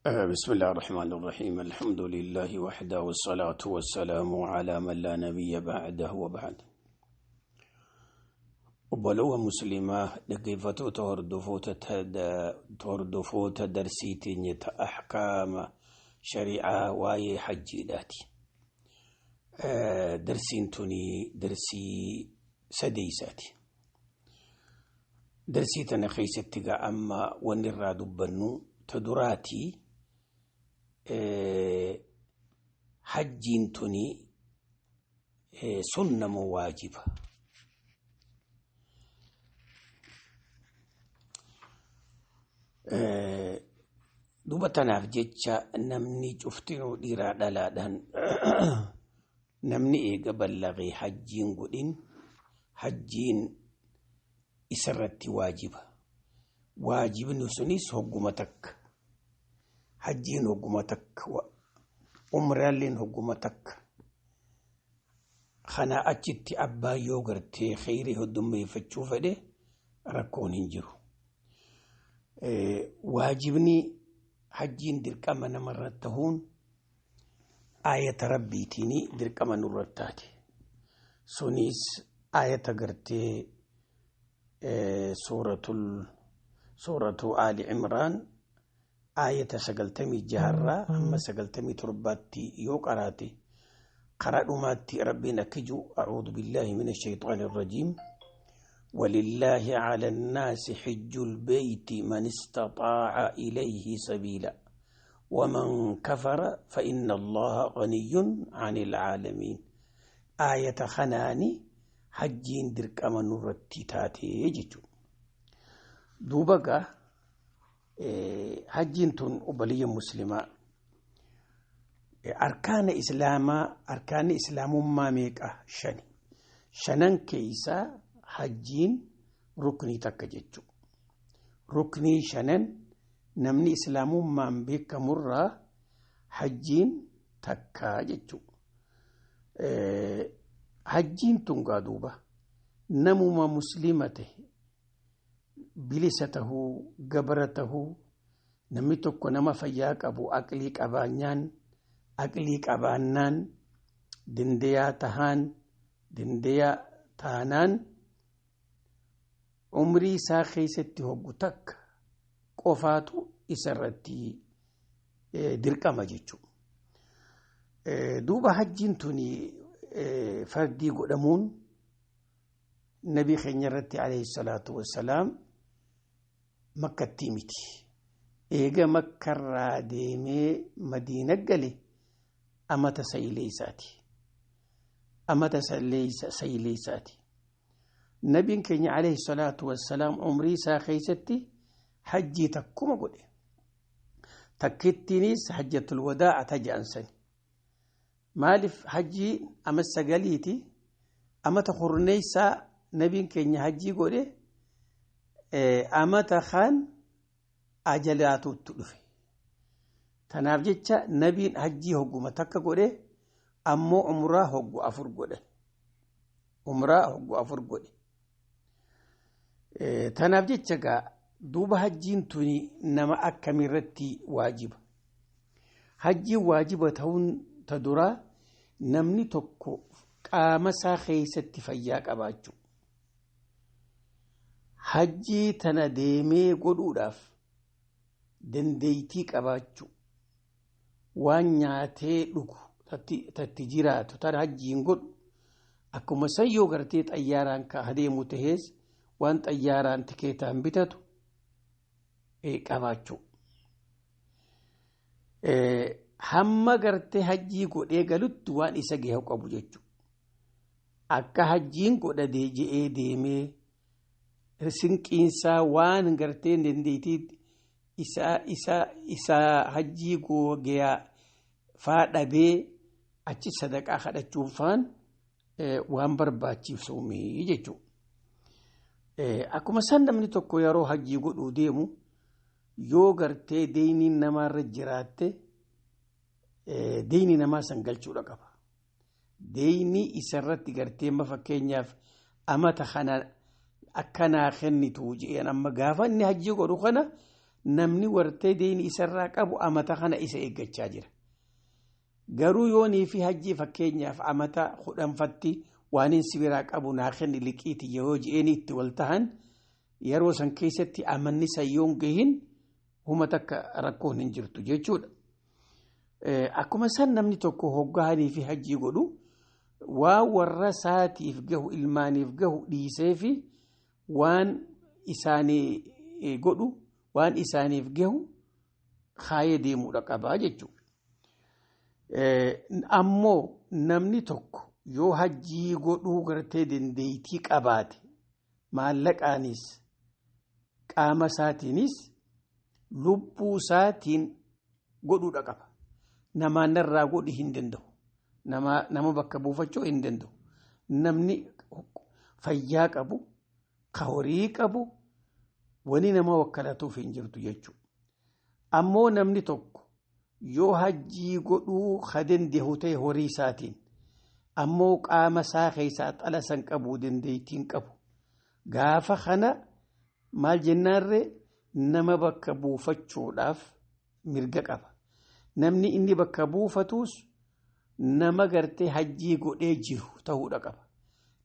بسم الله الرحمن الرحيم، الحمد لله وحده، والصلاة والسلام على من لا نبي بعده، وبعد. Obboloowa musliimaa, dhaggeeffattoota, hordoftoota darsii teenya ta ahkaama shari'aa waa'ee hajjiidhaati. Darsiin tuni darsii sadeeysaati. Darsii tana keessatti gaa amma wanni irraa dubbannu ta duraatii hajjiin tuni sunna moo waajiba? Duba tanaaf jecha namni cuftinuu dhiiraa dhalaadhaan namni eega ballaqee hajjiin godhin hajjiin isarratti waajiba. Waajibni sunis hogguma takka. Hajjiin hogguma takka. Umraalleen hogguma takka. Kana achitti abbaan yoo gartee kheyrii heddummeeffachuu fedhe rakkoon hin jiru. Waajibni hajjiin dirqama namarratti tahuun ayata rabbiitiin dirqama nurratti taate. Sunis ayata gartee suuratu Aali Cimraan ayata 96rraa hamma 97tti yoo qaraate, karaa dhumaatti rabbiin akka jiru: أعوذ بالله من الشيطان الرجيم، ولله على الناس حج البيت من استطاع إليه سبيلا ومن كفر فإن الله غني عن العالمين. آية kanaani hajjiin dirqama nurratti taatee jechuudha. Duuba gaa hajjiin tun, obboleeyyan muslimaa, arkaana islaamaa, arkaanni islaamummaa meeqa? Shani. Shanan keeysaa hajjiin ruknii takka jechuudha. Ruknii shanan namni islaamummaan beekamurraa hajjiin takka jechuudha. Hajjiin tun gaa duuba namuma muslima ta'e, bilisa tahuu gabra tahuu, namni tokko nama fayyaa qabu, aqlii qabaanyaan, aqlii qabaannaan, dandeeyaa tahaan, dandeeyaa taanaan, umrii isaa keessatti hoggu takka qofaatu isarratti dirqama jechuudha. Duuba hajjiin tuni fardii godhamuun nabii keenya irratti عليه الصلاة والسلام makkatti miti. Eega makkarraa deemee Madiina gale amata saylee isaati. Amata saylee isaati. Nabiin keenya عليه الصلاة والسلام umrii isaa keessatti hajjii takkuma godhe. Takkittiinis حجة الوداع taja'an sani. Maaliif hajjii ama sagaliiti, amata hurneessaa nabiin keenya hajjii godhe, amata kaan ajalaatuutti dhufe. Tanaaf jecha nabiin hajjii hogguma takka godhe, ammoo umraa hoggu afur godhe. Umraa hoggu afur godhe. Tanaaf jecha gaa duuba hajjiin tuni nama akkamiirratti waajiba? Hajjiin waajiba ta'uun ta duraa namni tokko qaama isaa keessatti fayyaa qabaachuu. Hajjii tana deemee godhuudhaaf dandeeytii qabaachuu. Waan nyaatee dhugu tatti jiraatu tana hajjiin godhu, akkuma san yoo gartee xayyaaraan ka adeemu tahees waan xayyaaraan tikeetaan bitatu qabaachuu. Hamma gartee hajjii godhee galutti waan isa gahe qabu jechuudha. Akka hajjiin godhadee je'ee deemee sinqiinsaa waan gartee dandeettii isaa hajjii gayaa faa dhabee achi sadaqaa kadhachuun faan waan barbaachisuumi jechuudha. Akkuma san namni tokko yeroo hajjii godhuu deemu yoo gartee deeyniin namaarra jiraatte, deeyni namaa san galchuudha qaba. Deeyni isarratti gartee amma fakkeenyaaf amata kana akkanaa kennitu jedhan, amma gaafa inni hajjii godhu kana Namni wartee deeni isarraa qabu amata kana isa eeggachaa jira. Garuu yoonii fi hajjii fakkeenyaaf amata 10ffatti waan inni biraa qabu naa kenni liqiiti yeroo ji'een itti wal tahan yeroo san keessatti amanni san yoon gahin huma takka rakkoon hin jirtu jechuudha. Akkuma san namni tokko hoggaanii fi hajjii godhu waan warra saatiif gahu ilmaaniif gahu dhiisee fi waan isaanii godhu waan isaaniif gahu kaayee deemuudha qabaa jechuudha. Ammoo namni tokko yoo hajjii godhuu gartee dandeettii qabaate maallaqaanis qaama isaatiinis lubbuu isaatiin godhuudha qaba. Namaan narraa godhi hin danda'u. Nama bakka buufachuu hin danda'u. Namni fayyaa qabu, ka horii qabu, wani nama wakkalatuuf hin jirtu jechuudha. Ammoo namni tokko yoo hajjii godhuu ka danda'u ta'e horii isaatiin ammoo qaama isaa keessaa xala san qabu dandeettiin qabu. Gaafa kana maal jennaarree nama bakka buufachuudhaaf mirga qaba. Namni inni bakka buufatuus nama gartee hajjii godhee jiru ta'uudha qaba.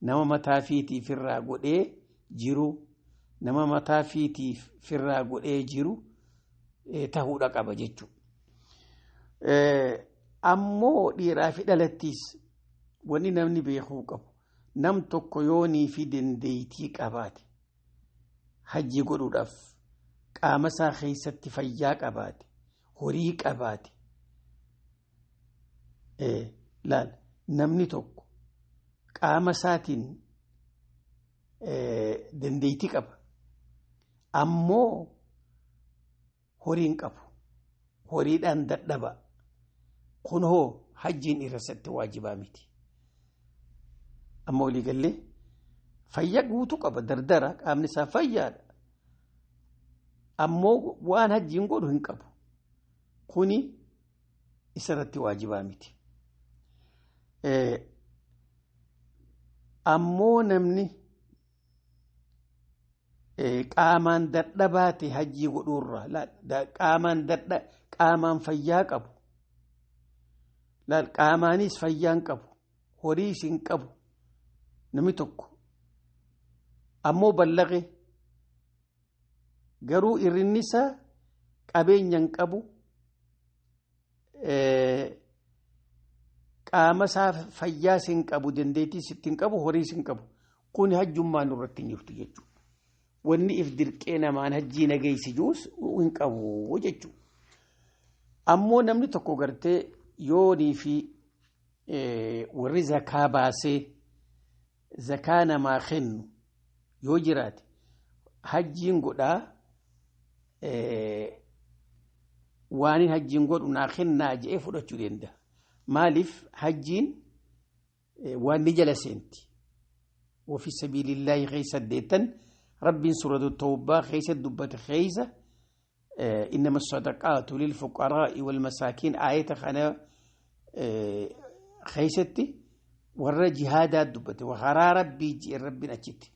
Nama mataa fiitiif irraa godhee jiru, nama mataa fiitiif irraa godhee jiru ta'uudha qaba jechuudha. Ammoo dhiiraa fi dhalattiis wanni namni beekuu qabu nam tokko yoonii fi dandeettii qabaate hajjii godhuudhaaf qaama isaa keessatti fayyaa qabaate horii qabaate laal namni tokko qaama isaatiin dandeettii qaba ammoo horiin qabu horiidhaan dadhaba kun hoo hajjiin irratti waajibaa miti. Amma walii gallee fayyaa guutuu qaba dardara qaamni isaa fayyaadha. Ammoo waan hajjiin godhu hin qabu. Kuni isarratti waajibaa miti. Ammoo namni qaamaan dadhabaa ta'e hajjii godhuurra qaamaan fayyaa qabu. Qaamaanis fayyaa hin qabu. Horiis hin qabu. Namni tokko ammoo ballaqe garuu irrinni isaa qabeenya hin qabu qaama isaa fayyaas hin qabu dandeettiis hin qabu horiis hin qabu kun hajjummaan irratti hin jirtu jechuudha. Wanni if dirqee namaan hajjii nageessi jiruus hin qabu jechuudha. Ammoo namni tokko gartee yoonii fi warri zakaa baasee zakaa namaa kennu yoo jiraate hajjiin godhaa waan hajjiin godhu naa kennaa je'ee fudhachuu danda'a. Maaliif hajjiin waan ni jala seenti. Wafi sabiilillaahi keessa deettan rabbiin suuratu tawbaa keessa dubbate keessa innama sadaqaatu lilfuqaraa'i wal masaakiin aayata kana keessatti warra jihaadaa dubbate karaa rabbii ji'e rabbiin achitti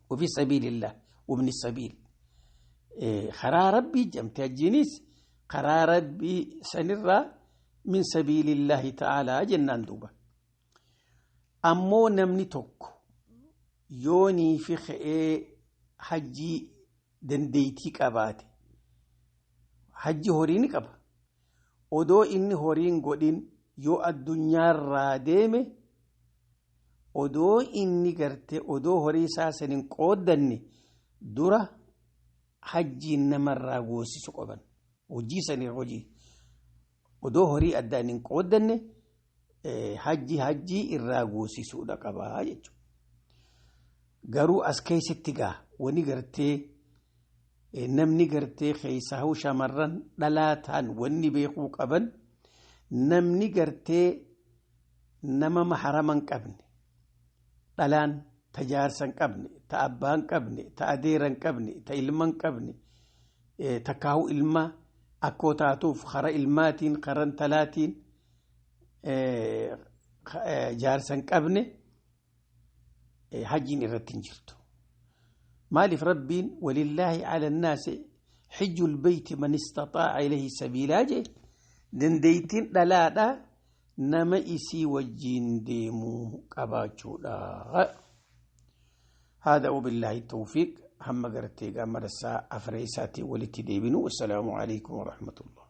wafi sabiilillah wabni sabiil karaa rabbii jedhamte hajjiinis karaa rabbii sanirraa min sabiilillaahi ta'aalaa jennaan duuba. Ammoo namni tokko yoonii fi ka'ee hajjii dandeettii qabaate hajji horii ni qaba. Odoo inni horiin godhin yoo addunyaarraa deeme odoo inni gartee odoo horii isaa saniin qooddanne dura hajjiin namarraa goosisu qaban hojii sanii hojii odoo horii addaan hin qooddanne hajjii irraa goosisuudha qabaa jechuudha. Garuu as keessatti gaa wani gartee namni gartee keessaa hoo shamarran dhalaa ta'an wanni beekuu qaban namni gartee nama maharama hin qabne dhalaan ta jaarsa hin qabne ta abbaa hin qabne ta adeera hin qabne ta ilma hin qabne takkaahuu ilma akkoo taatuuf kara ilmaatiin kara intalaatiin jaarsa hin qabne hajjiin irratti hin jirtu. Maaliif rabbiin walillaahi ala nnaasi Xijjul beeyti man istaxaa'a ilayhi sabiilaa jee dandeeytiin dhalaadha nama isii wajjiin deemuu qabaachuudha. هذا وبالله التوفيق هم قرتي قام مرسا أفريساتي ولتي ديبنو والسلام عليكم ورحمة الله.